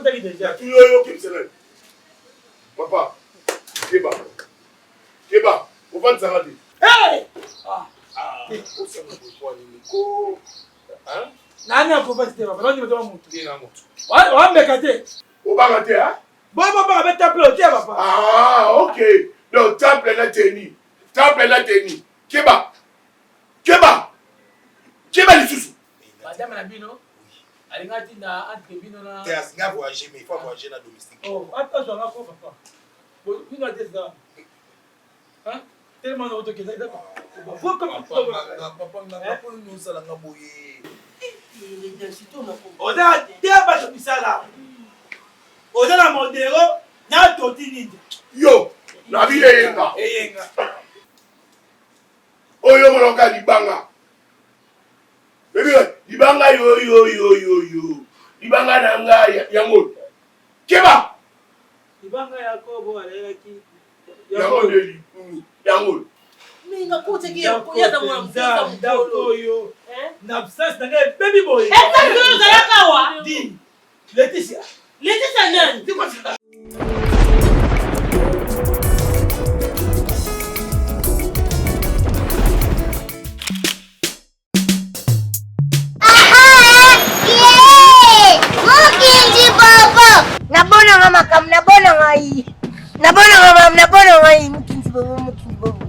Nakotaki deja. Natuni oyo okebisa nani? Papa, keba. Keba, ofandisanga te. Hey! Ah, ah, osanga boye mpo nini ko? Hein? Nani akofandi te papa, nani moto moto. Te na moto. Wambeka te. Obanga te, hein? Boye bobanga be temple te papa. Ah, ok. Donc temple na teni. Temple na teni. Keba. Keba. Keba lisusu. Madame na bino alinga atinda entre bino na te alinga voyager mais il faut voyager na domestique. Oh, azwa nga ko papa. Bino ate eza. Hein? Tellement na otoki eza. Papa nganga mpo nini osala nga boye? Oza te bato misala. Oza na modero na toti ninja. Yo, na bi eyenga. Eyenga. Oyo monoka libanga. Baby, libanga yo yo yo yo yo. Libanga na nga yango. Keba. Libanga Yakobo alayelaki. Yango nde yango. Minga kotaki ya aza mwana mposa mokolo oyo na absence na ngai ebebi boye. Absence oyo ozalaka awa? Di Leticia. Leticia nani? Nabonanga makambo nabona ngai nabonanga makambo nabona ngai mokinzi bobo mokinzi bobo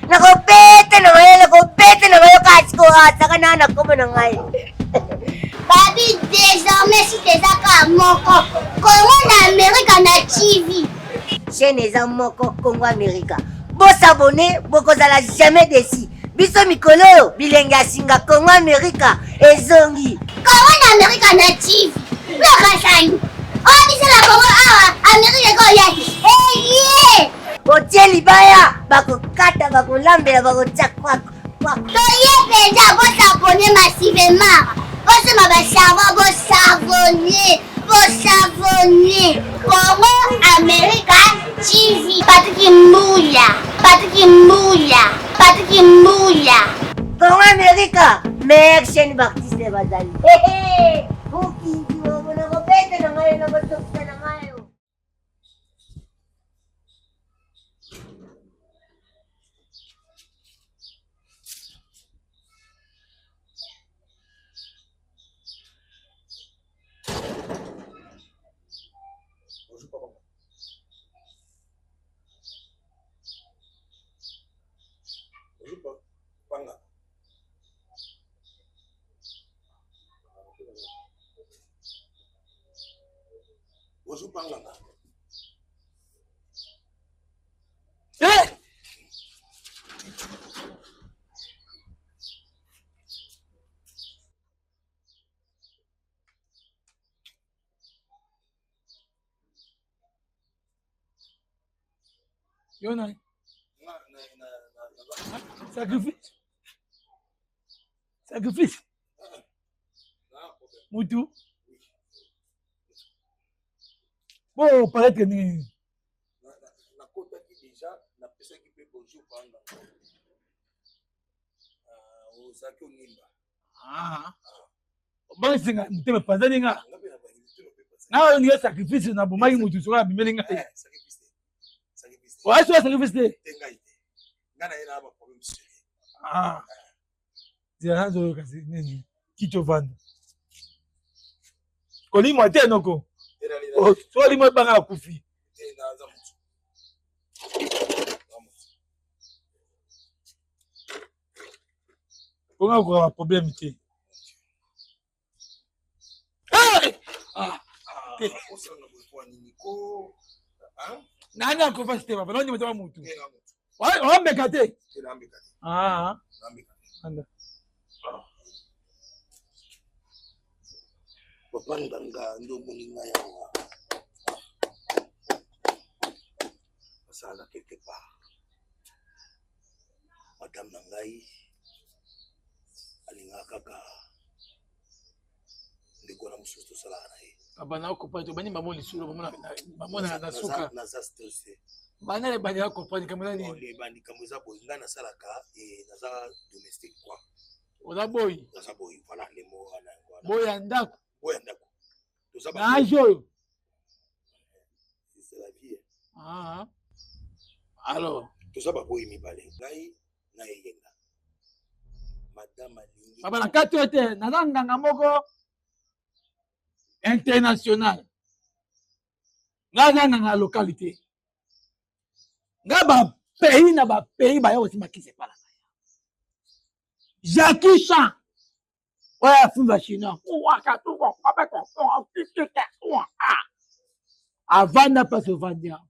nakobeta na ngai nakobeta na ngai kasi koasaka na na kombo na ngai babi désormais site eza kaka moko kongo na amerika na tv chaîne eza moko congo amerika bosabone bokozala jamais desi biso mikolo oyo bilenge ya singa congo amerika ezongi kongo na amerika na tv lokasani oyo biso na kongo awa amerika ekoya eye otie libaya bakokata bakolambela bakotia kwako kwako toye mpenza bosabone masivemar bosomba basavon bosavone bosavone kongo amerika tv patrik mbuya patrik mbuya patrik mbuya kongo amerika meilleure chaîne baartiste bazali mokinzi nakobeta na ngai nakosokisa na ngai. Bonjour papa. Bonjour papa. Panga. Bonjour panga. Eh! Yo nani? Sacrifice. Sacrifice. Mutu. Bon, paraître nini? Nakotaki déjà, napesaki mpe bonjour panga. Ozalaki onimba. Ah. Obangisi nga motema epanzani nga. Nga olingi sacrifice na bomaki mutu soki abimeli ngai. Oyo soki sacrifice te. Ah. Zela nazoyoka nini kiti ovanda. Kolimwa te noko. Soki olimwa ebanga akufi. Konga koka ba problème te. Nani akofasi te papa nani moto mutu. Wameka te. Ah. Papa nganga nde omoni ngai awa asalaka quelque part madame na ngai alingaka kaka ndeko wana mosusu tosalaka na ye. Papa na comprendre tobandi bango lisolo bamonaka na suka. Naza stresse. Banda na ebandi na comprendre likambo eza nini? Ebandi likambo eza boye, ngai nasalaka naza domestique quoi. Oza boyi? Naza boyi, voilà le mot wana. Boyi ya ndako? Boyi ya ndako. Na age oyo. C'est la vie. Ah. Alors, toza baboyi mibale, ngai na Eyenga. Madame alingi. Papa, na kati oyo te, naza nganga moko international. Ngai aza nganga ya lokali te. Ngai bapays na bapays baya kosimba kisi epa na ngai. Jackie Chan oyo afunza chinois, avanda place ovandi awa,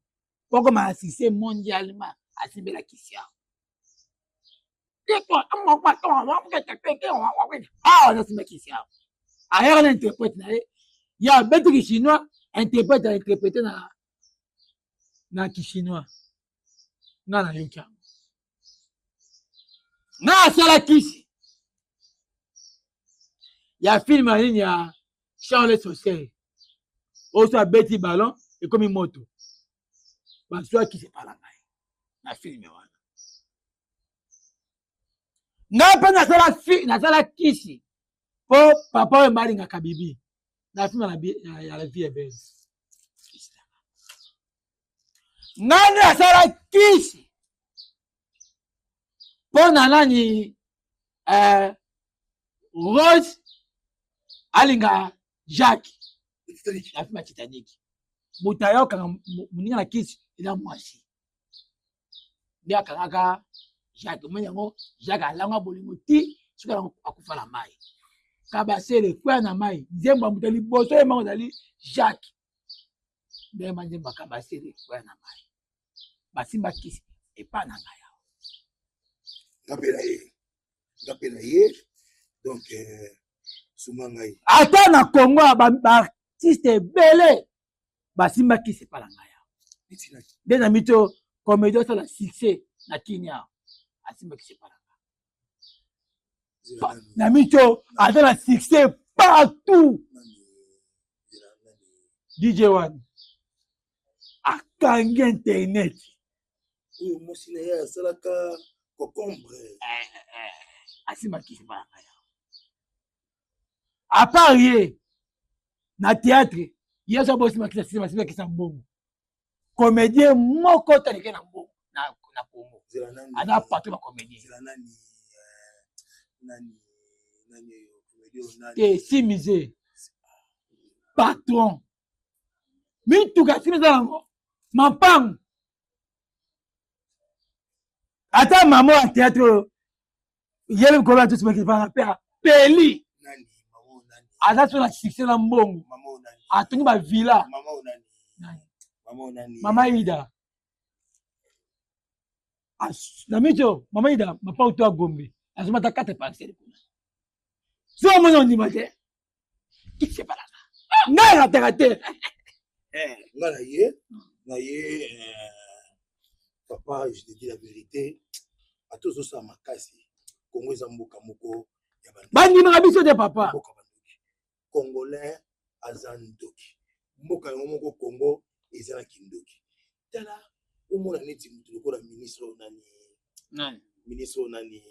pokoma asise mondialement, asimbela kisi awa, awa azosimba kisi awa, ayaka na interprète na ye, ye abetiki chinois, interprète ainterprete na kichinois. Nga nayoki yango, nga asala kisi ya film ya nini ya Charles Sosey oyo so abeti ballon ekomi moto, bazwa kisi epala ngai na film wana. Ngai mpe nasala fi nasala kisi mpo papa oyo balingaka bibi na film ya La Vie est belle. Ngai nde nasala kisi mpo na nani, Rose alinga Jacques na film ya Titanic. Moto ayokanga moninga na kisi eza mwasi nde akangaka Jacques. Omoni yango, Jacques alangwa bolingo ti soki akufa na mai, kabasele kwea na mai. Nzembo ya moto ya liboso ye mango ezali Jacques nde yema nzembo ya kabasele kwea na mai. Basimba kisi epa na ngai awa. Nga mpe na ye, nga mpe na ye, donc sunga ngai. Ata na Congo baartiste ebele basimba kisi epa na ngai awa. Nde na mito comédie osala succès na kini awa, asimba kisi epa na ngai na mito, aza na succès partout. DJ One akangi internet. Oyo mwasi na ye asalaka cocombre. Asimba kisi epa na ngai awa. À part ye na théâtre, ye azo bosimba kisi, asimba kisi ya mbongo. Comédien moko talike na mbongo na Congo aza patron ba comédien te. Simise patron mituka, simi eza yango mampangu. Ata mama ya théâtre oyo yele mikolo ya tosimaki bana mpe apeli, aza so na succès na mbongo, atongi bavilla. Mama Ida na mito, mama Ida mapango to agombe azomata 4 parcelle kuna. So omoni ondima te, kisepalaka ngai rataka te. Nga na ye, papa, je te dis la vérité, ata ozosala makasi, Kongo eza mboka moko ya bandimaka biso te, papa. Mboka bandoki. Congolais aza ndoki. Mboka yango moko Congo eza na kindoki. Tala, omona neti moto lokola ministre oyo nani? Nani? Ministre oyo nani,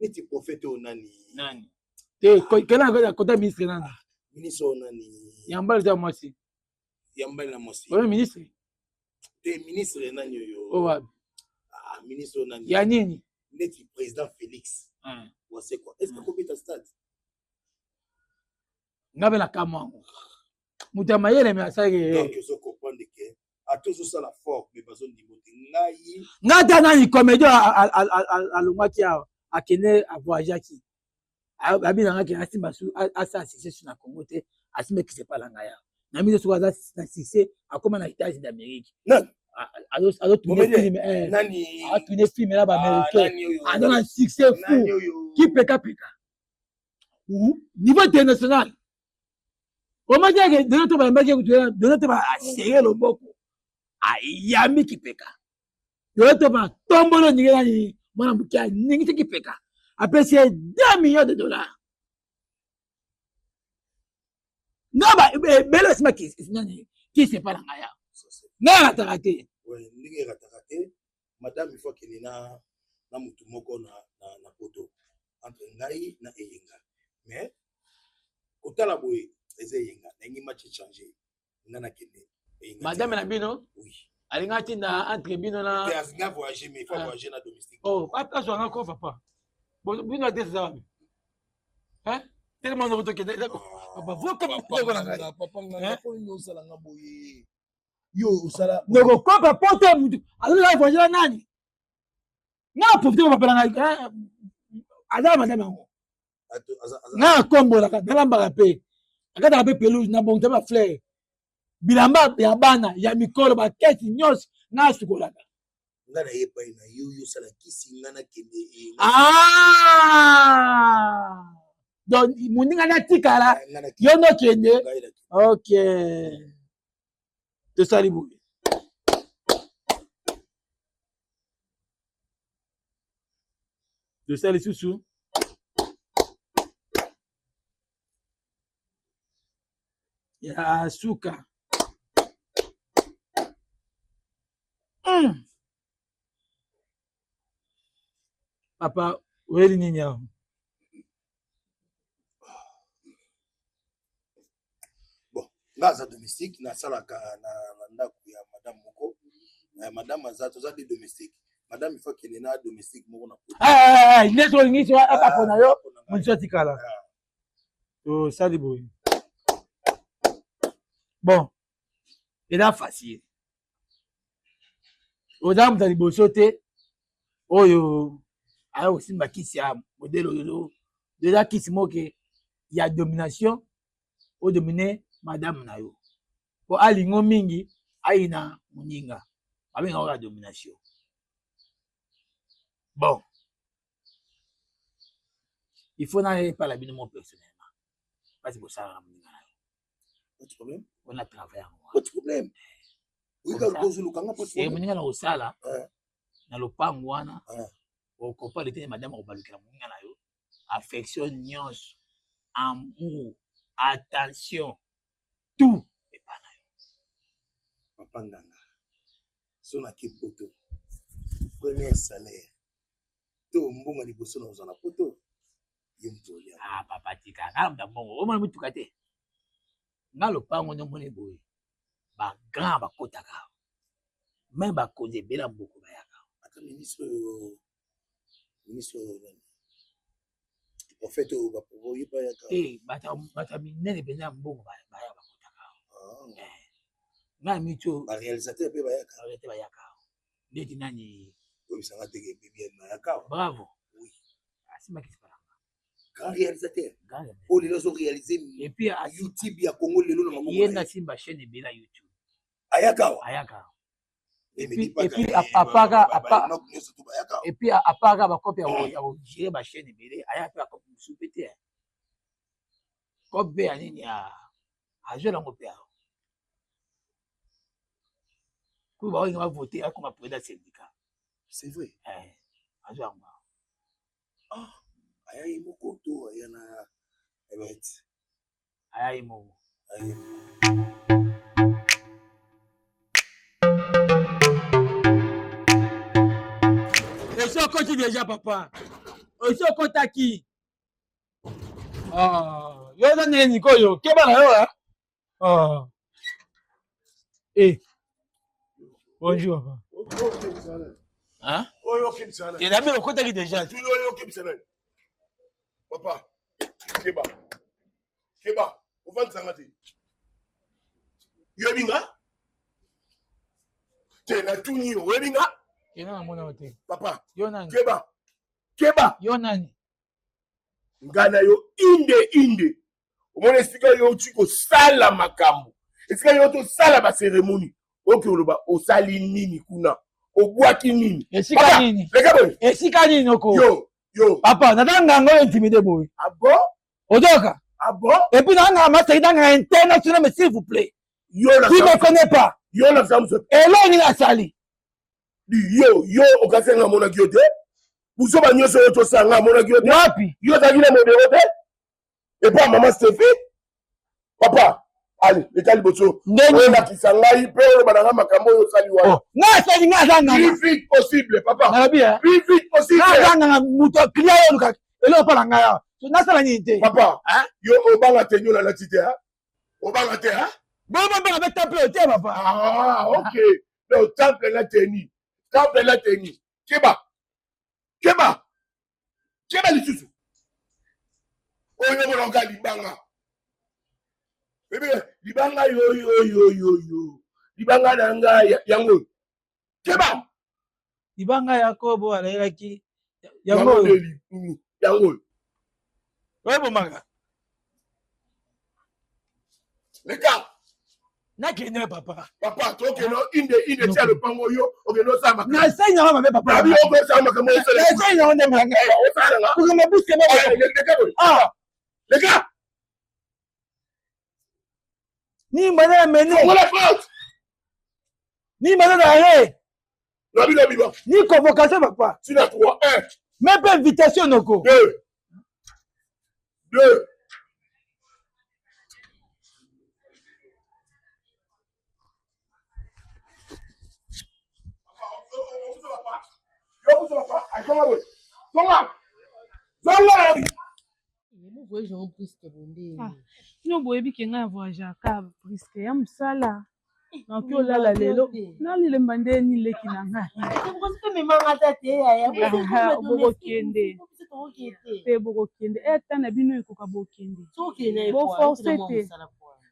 neti prophète oyo nani? Nani te? Kela kota ministre nani? Ministre oyo nani? Ya mbali te, ya mwasi. Ya mbali na mwasi. Oyo ministre? Te, ministre nani oyo? Oyo wapi? Ah, ministre oyo nani? Ya nini? Neti président Félix Wasekwa, est ce que akobeta stade? Nga mpe nakamwa yango, moto ya mayele me asalaki. Donc ozo comprendre ke ata ozosala fort, mais bazondima te. Ngai Nga ata nani comédien alongwaki awa, akende avoyageaki, abi nanga ke asimba su asala succès su na Congo te, asimba ekisi epa na ngai awa. Na miso soki aza na succès, akóma na États-Unis d'Amérique, azotourne film, atourne film na baaméricain, aza na succès fou, kipekapeka niveau international. Omaki dona to bayambaki, dona to baasere loboko, ayambi kipeka, dona to batombolo ndenge nani, mwana moke aningisi kipeka, apesi ye 2 millions de dollars. Nga ebele basima nani kisi epa na ngai awa, ngai arataka te. Ndenge erataka te, madame, il faut akende na motu moko na poto entre ngai na Eyenga. Mais kotala boye. Eza eyenga, nalingi match echange, nga nakende. Madame na bino alingi atinda entre bino na te, alingi avoyage, mais il faut voyager na domestique. Oh, azwa nga ko papa. Bino adresse eza wapi? Hein? Tellement noko tokende papa, voka ndeko na ngai. Papa nganga, mpo nini osala nga boye? Yo osala ndeko kopa poto mutu azala voyage na nani? Nga profite ko papa na ngai aza madame yango. Nga akombolaka, nalambaka mpe, akataka mpe pelouse, na bongisa ba fleur, bilamba ya bana ya mikolo, bakesi nyonso nga asukolaka. Nga na ye epai na yo, yo osala kisi, nga nakende. Ah! Donc moninga natikala, yo nokende. Ok, tosali boye. Tosali lisusu ya suka. Papa, oyeli nini awa? Bon, nga aza domestique, nasalaka na ndako ya madame moko. Madame aza, toza de domestique. Madame ifo akende na domestique moko na neti olingi so apona yo, mosusu atikala. Tosali boye. Bon, eza facile. Oza moto ya liboso te oyo aya kosimba kisi ya modele oyo. Eza kisi moke ya domination, odomine madame na yo po alingo mingi, ayina moninga, babengaka kaka domination. Bon, il faut na epala bino mo personnellement, mpasi bosalaka moninga na yo. Pas de problème. Wana travail yango. Pas de problème. Moninga na kosala na lopango wana, okopa lete madame akobalukela moninga na yo, affection nyonso, amour, attention, tout epa na yo. Papa nganga, so nake poto, premier salaire to mbongo liboso na kozwa na poto, ye moto olia. Ah papa, tika nga na mbongo, omona mituka te, nga lopango nde omoni boye, bagrand bakotaka, me bakonzi ebele ya mboko bayaka. Ata ministre oyo, ministre oyo nani, prophète oyo baye bayaka. Te, bato ya minene mpenza ya mbongo baya bakotaka. Nga miti oyo baréalisateur mpe bayaka. Baréalisateur bayaka ndeti nani? Oyebisanga teke bibi bayaka. Bravo. Oui. Asimbaki sipalanga. Grand réalisateur oyo lelo azoréalise et puis YouTube ya Congo lelo na maboko. Ye nasimba chaîne ebele ya YouTube. Ayaka awa. Ayaka. Et puis apaka bakope ya kogere bachaîne ebele, aya mpe bakope mosusu mpe te, kope mpe ya nini azwela yango mpe awa kuyu baolinga bavote akoma président syndicat. C'est vrai. Azwa yango. Ah, aya ye moko to aya na Ebert? Aya ye moko. Aya. Esi okoti deja papa, esi okotaki. Yo oza ndenge nikoyo, keba na yo. Ah. Eh. Bonjour papa. Hein? Oyo okebisa nani? Te, nabi okotaki deja. Tuni oyo okebisa nani? Papa, keba. Keba, ovandisanga te. Yoyebi nga? Te, natuni yo, oyebi nga? Te, na namona yo te. Papa, yo nani? Keba. Keba. Yo nani? Nga na yo inde inde. Omona esika yo oti kosala makambo, esika yo tosala baceremonie, oke oloba osali nini kuna, obwaki nini? Esika nini? Leka boye. Esika nini oko? Yo, yo. Papa, naza nganga oyo intimide boye. Ah bon? Ozoyoka? Ah bon? Et puis nanga masaki, nanga international, mais s'il vous plaît. Yo la Tu me connais pas. Yo la samso. Eloko nini asali? Yo, yo okasi nga amonaki yo te. Buzoba nyonso oyo tosala nga amonaki yo te. Wapi? Yo ozalaki na modero te. Epa mama Stephie. Papa, allez, leka liboso. Ndenge olakisa ngai mpe oloba na ngai makambo oyo osali wana. Nga asali, nga aza nganga. Plus vite possible, papa. Nalobi, eh? Plus vite possible. Nga aza nganga, moto client oyo olukaka eloko mpa na ngai awa. Nasala nini te? Papa, yo obanga te, nyo nalati te, hein? Obanga te, hein? Bobanga mpe temple oyo te papa. Ah, ok. Donc, temple na teni. Temple na teni. Keba. Keba. Keba lisusu. Oyo omonaka libanga. Bebe, libanga yo yo yo yo yo. Libanga na ngai yango. Keba. Libanga Yakobo alayelaki yango oyo. Yango oyo. Oyebomaka. Leka. Nakende papa. Papa, tokende inde inde tia lopango yo okende osala makambo. Nasali nango mabe papa. Nabi okosala makambo osala. Nasali nango nde makambo. Osala nga. Kokanga buske moko. Leka boye. Ah. Leka. Ni mbanda na mene. Fongola porte. Ni mbanda na arrêt. Nabi nabi ba. Ni convocation papa. Tu na 3 1. Même pas invitation noko. 2 2 Bino boyebi ke ngai na voyageaka briske ya mosala nakoki olala lelo nalilemba nde nileki na ngai bokokende te bokokende ata na bino ekoka bokende boforce te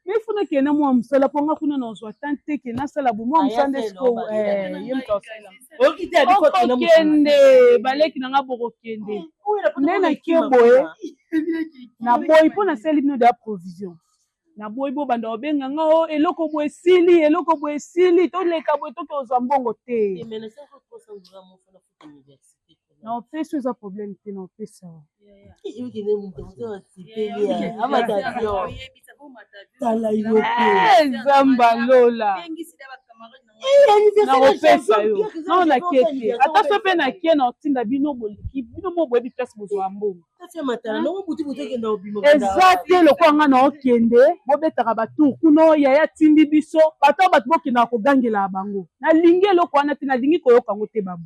Mais faut nakende na mwa mosala mpo nga kuna nazwa temps te ke nasala bo mwa mosala nde sikoyo eh, ye moto asala okokende baleki na nga bokokende nde nakie boye naboyi mpo nasali bino deya provision naboyi bobanda kobenga nga o eloko boye esili eloko boye esili toleka boye toke kozwa mbongo te Na opesi eza problème te na opesa. Zamba lola. Nakopesa yo. Non na kete. Ata so pe na kie na otinda bino boliki bino mo boyebi place bozwa mbongo. Eza te lokola nga na okende bobetaka ba tour kuna yaya atindi biso bato bato bokendaka kogangela bango. Nalingi eloko wana te nalingi koyoka yango te babu.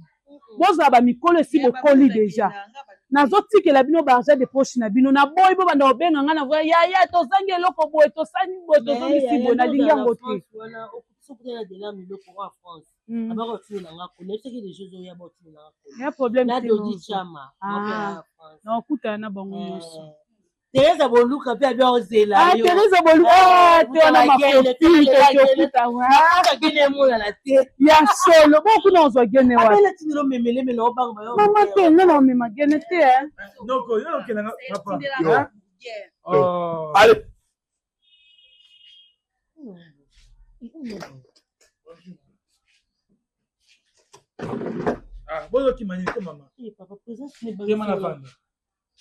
Bozala ba mikolo esi bokoli dejà. Nazotikela bino ba argent de poche na bino. Naboyi bobanda kobenga nga na voya yaya tozangi eloko boye tosali boye tozongisi boye nalingi yango te. Ya problème te. Nakokutana na bango nyonso. Teresa Boluka pe abi ozela ah, yo. Teresa Boluka ah, te wana ma copine tokokuta wa. Gene emonana te. Ya solo bo kuna ozwa gene wa. Abela tindelo memele mena obanga ba yo. Mama te nga na omema gene te hein. Noko yo okenda nga papa. Yo. Oh. Allez. Ah, bozokima nini ko mama? Eh papa présence ne Kema na vanda.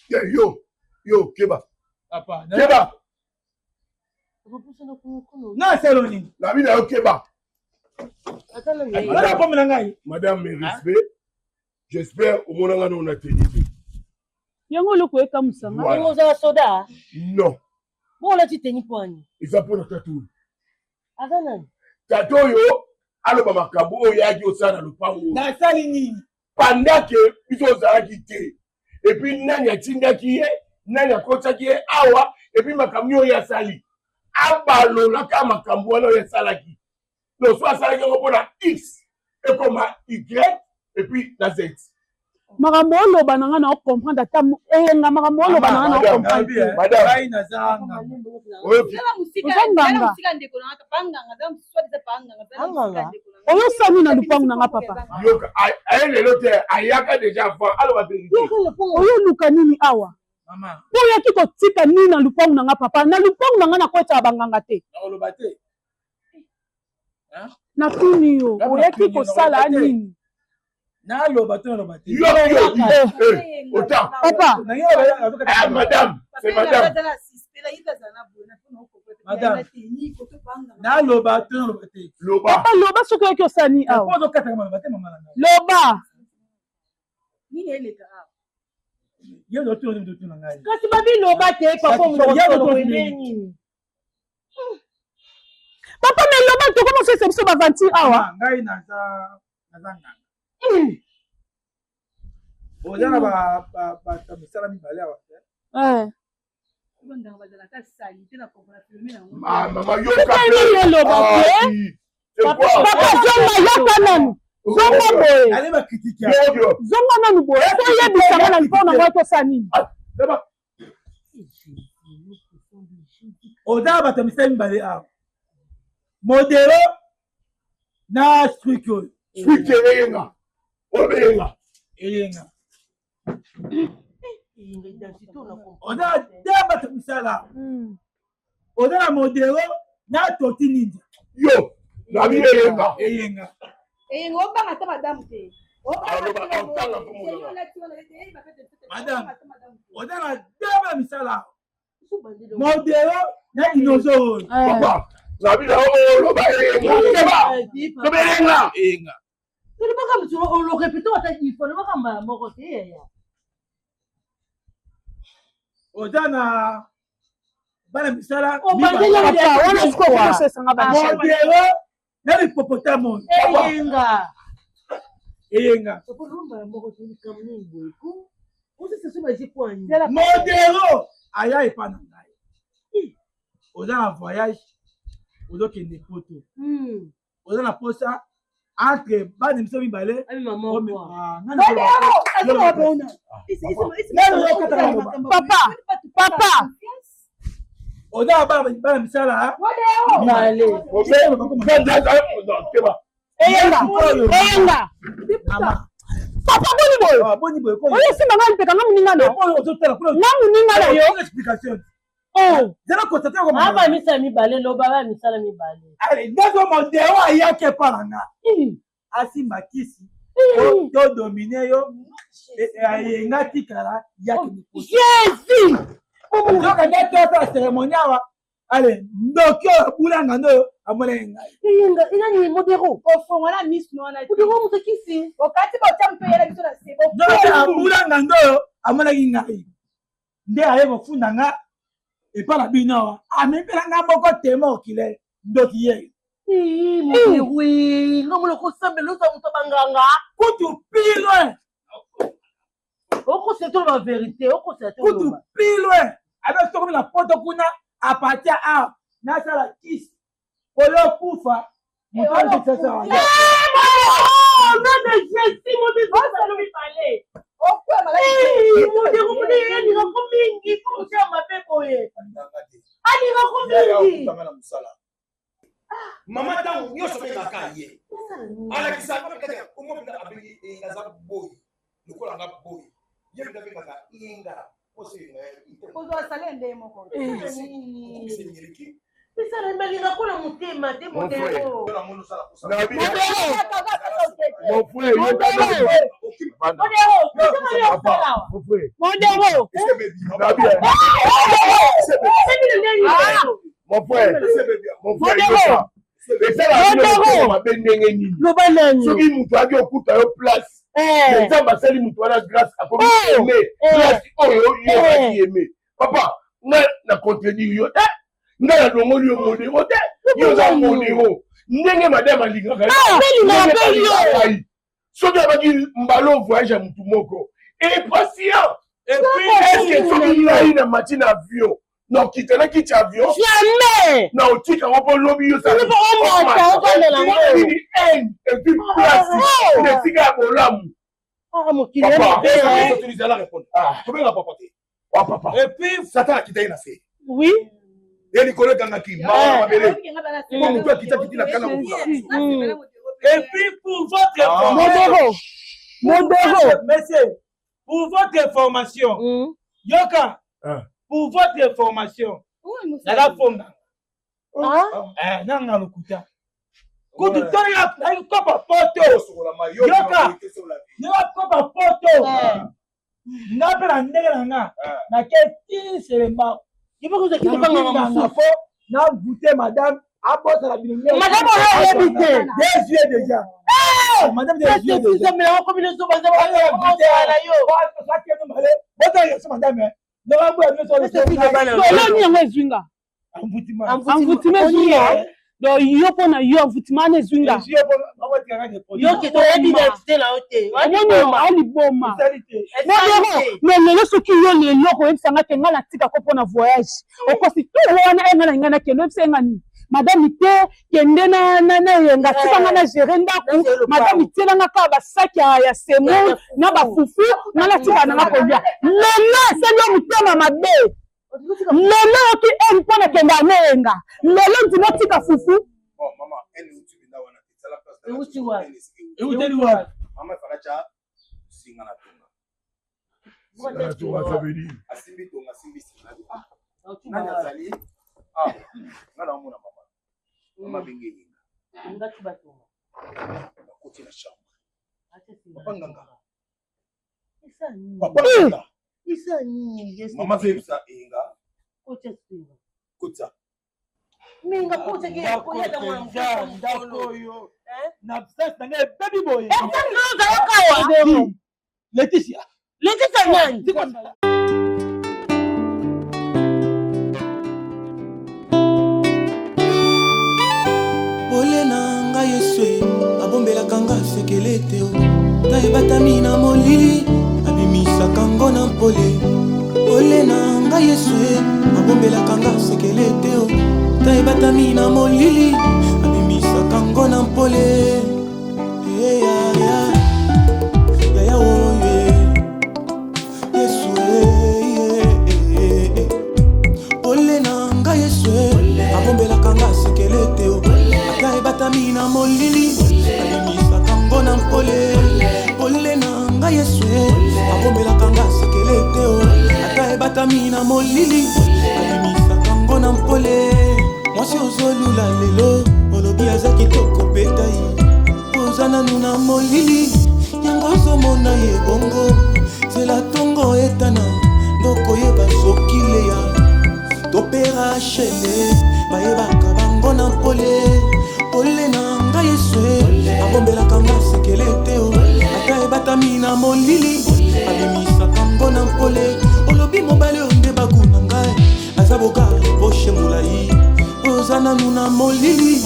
Yo, yo, keba. Papa, Keba. Na selo nini? Na bino yo keba. Ala komela ngai. Madame, mes respects. J'espère omonanga na ona teni te. Yango eloko ekamwisa nga. Voilà. Ozala soda? Non. Bon olati teni mpo ani? Eza mpo na tata oyo. Aza nani? Tata oyo aloba makambo oyo yaki osala na lopango. Nasali nini? Pendant que biso ozalaki te. Et puis nani atindaki ye, nani akotaki ye awa, et puis makambo nini oyo asali. Abalolaka makambo wana oyo asalaki. Donc so asalaki yango mpona X ekoma Y et puis na Z. Makambo oloba na nga na comprendre ata eyenga makambo oloba na nga na comprendre te. Madame, naza nganga. Oza nganga. Oyosala nini na lupangu na nga papa? Yoka, aye lelo te, ayaka déjà avant, aloba vérité. Oyoluka nini awa? Mama. Po oyaki kotika nini na lupangu na nga papa? Na lupangu na nga nakotaka banganga te. Nakoloba te. Natuni yo, oyaki kosala nini? Naloba te, naloba te. Yo, yo, eh, autant. Papa. Ah, madame, c'est madame. Madame. Naloba te, naloba te. Loba. Papa, loba soki oyaki osala nini awa? Po ozokataka maloba te, mama na ngai. Loba. Yo ozotuna nini ozotuna ngai? Kasi babi loba te papa Kasi, yo monoko ozotuna nini? Papa, mais loba tokoma osesa biso baventure awa. Ngai naza naza nganga. Oza na ba ba ba misala mibale awa. Eh. Ah, mama yoka eloba te papa zonga yoka nanu zonga boye zonga nanu boye toyebisanga na mpo na ngai tosala nini oza bato ya misala mibale awa modelo na struc oyo struc eyenga oyo eyenga oza te bato misala hmm. oza na modelo na toti ninja yo nabi eyenga eyenga eyenga obanga ata madamu te madame oza na deba misala modelo na dinosaure oyo papa nabi na oloba eyenga loba eyenga eyenga Olobaka mosu olorepete ata dix fois olobaka mbala moko te yaya. Oza na bana misala modelo na lipopotamo eyenga eyenga mbala moko te likambo nini boye ko modelo aya epa na ngai oza na voyage ozokende poto hmm. oza na posa entre bana biso mibale papa papa oza na bana misala eyenga eyenga papa boni boye ah, oyo osimba ngai lipeka nga moninga na nga moninga na yo Oh, zela constate ko aba misala mibale loba ba misala mibale. Allez, ndazo modero ayaki epa na nga. Asimba kisi. To dominer yo. Ayenga tikala yaki mikusi. Jésus! Nzoka nde to asala cérémonie awa. Allez, ndoki oyo abulanga nde oyo amonaki ngai. Eyenga, enani modero. Ofongola misu wana. Modero moto kisi. Okati botia mpe yela biso na sebo. Nzoka abulanga nde oyo amonaki ngai. Nde aye kofunda nga epa na bino awa amemela nga moko temo okile ndoki ye nga mona kosambela oza moto banganga kutu plus loin okosa toloba verité okosa kutu plus loin abe sokomi na poto kuna apartir awa nasala kisi oyo okufa moto azokisasa wana Mama ntango nyonso abengaka ye alakisaka mpe kati omo mpenza abengi eyenga aza boye lokola nga boye ye mpenza abengaka eyenga poso eyenga kozwa sale nde moko eleki Misala balinga ko na motema te modero. Mon frère, Modero, Modero. Mon frère, mon frère, esala bino mabe ndenge nini? Loba nani? Soki moto ayaki okuta yo place, Nzambe asali moto wana grâce akomi aime place oyo yo ozalaki aime. Papa, nga na contredire yo te, nga nalongoli yo modero te, yo oza modero. Ndenge madame alingaka yo, soki abaki mbala voyage ya motu moko epatient. Et puis, est-ce que soki ngai na mati na avion nakita na kiti avion jamais na otika yango mpo lobi yo nini haine et puis place na esika ya bolamu. Tobenga papa te. Papa. Et puis Satan akita ye na se. Oui. Ye likolo ekangaki mawa na mabele po motu akitakiti na kana kofuka. Et puis pour votre information, Modero, monsieur, pour votre information, yoka, pour votre information, naza fonga. Nanga lokuta. Kutu toya kopa poto. Yoka, yoka kopa poto. Nga mpe na ndenge na nga nake ti selemba fo na goûter madame abosana bino. Madame oyo oyebi te. Deux yeux déjà. Madame deux yeux déjà. Madame eloni yango ezwi nga envoûtement ezwi nga. Donc yo mpo na yo envoûtement wana ezwi nga. Yo ke toyebi identité na yo te. Omoni aliboma. Mais lelo soki yo lelo koyebisa nga ke nga natika ko mpo na voyage okosi tour wana e nga na ngai nakende oyebisa nga nini madame te kende na eyenga tika nga na gere ndako madame tiela nga kaka basaki ya semoule na bafufu nga natika na nga kolia lelo esali yo motema mabe lelo oki ene mpo na kende aneyenga lelo ndima otika fufu. Euteli wapi? Asimbi tonga, asimbi singa. Nani azali? Ah, nga naomona mama. Mama abenge Eyenga, bakoti na chambre. Papa Nganga, papa Nganga, mama azoyebisa Eyenga: kotisa. Ndako oyo na absence na ngai ebebi boye. Leticia. Leticia nani? Pole na ngai Yesu abombelaka nga sekele te, ta ebatami na molili, abimisaka ngo na mpole. Pole na ngai Yesu abombelaka nga sekele te, ta ebatami na molili, abimisaka ngo na mpole. Eh, ya, ya, ya, oh, yeah. Yesu, eh, eh, eh, eh. Pole na ngai Yesu abombelaka nga sekele te, ata ebatami na molili, abimisaka ngo na mpole. Pole na ngai Yesu abombelaka nga sekele te, ata ebatami na molili, abimisaka ngo na mpole. Mwasi ozolula lelo, olobi aza kitoko petai, oza nanu na molili, yango ozomona ye bongo. Zela ntongo etana, ndokoyeba soki Leya to mpe Rachele bayebaka bango na pole. Pole na ngai Yesu abombelaka nga sekele te, ata ebatami na molili, abimisaka ngo na mpole. Olobi mobali oyo nde bagu na ngai, aza boka poshe molai, oza nanu na molili.